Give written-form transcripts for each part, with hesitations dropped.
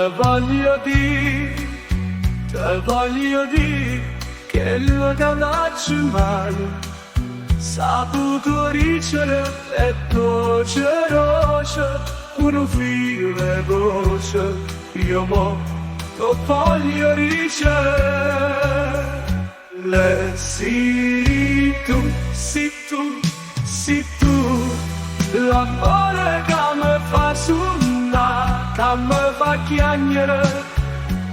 Te voglio dì, te voglio dì chello ca n'aggio maje saputo dicere è doce doce cu nu filo 'e voce io mo t' 'o voglio dicere. Le si tu, si tu, si tu L'ammore ca me fa sunnà, ca me fa chiagnere,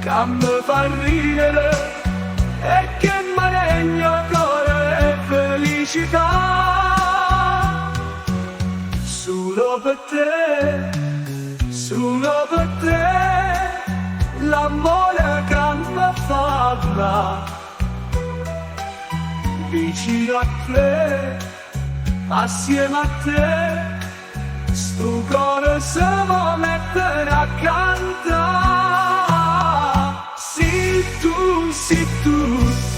ca me fa ridere e che m'aregne 'o core 'e felicità. Sulo pe te, sulo pe te, l'ammore ca me fa vulà. Vicino a te, assieme a te, stu core se vo mettere a cantà. Si tu, si tu,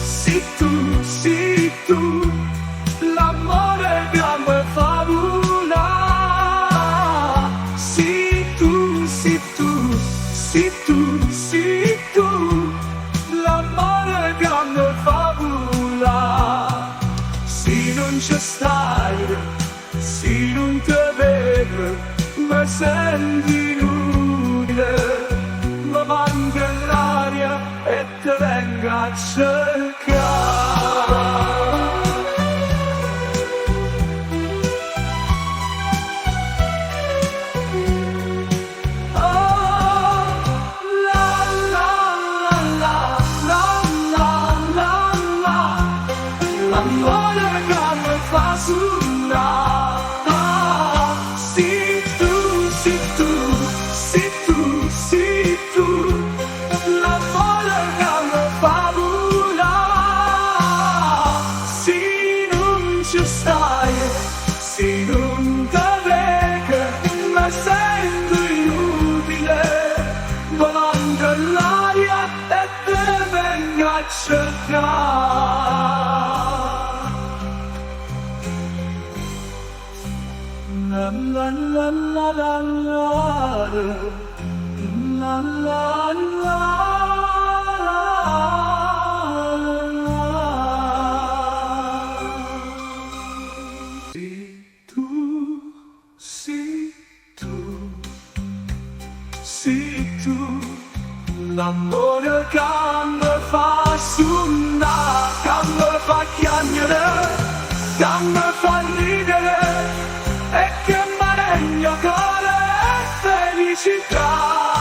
si tu, si tu, l'ammore ca me fa vulà. Si tu, si tu, si tu, si tu, l'ammore ca me fa vulà. Si nun ce staje, si nun te veco, me sento inutile, me manca l'aria e te vengo a cercà. Oh, la la la la la la la la L'ammore ca me fa sunnà. Si tu, si tu, si tu, si tu, l'ammore ca me fa vulà. Si nun ce staje, si nun te veco, me sento inutile, me manca l'aria e te vengo a cercà. La la la la la la la la la la. Si tu, si tu, si tu, l'ammore ca me fa sunnà, ca me fa chiagnere, ca me fa ridere e che m'aregne 'o core 'e felicità.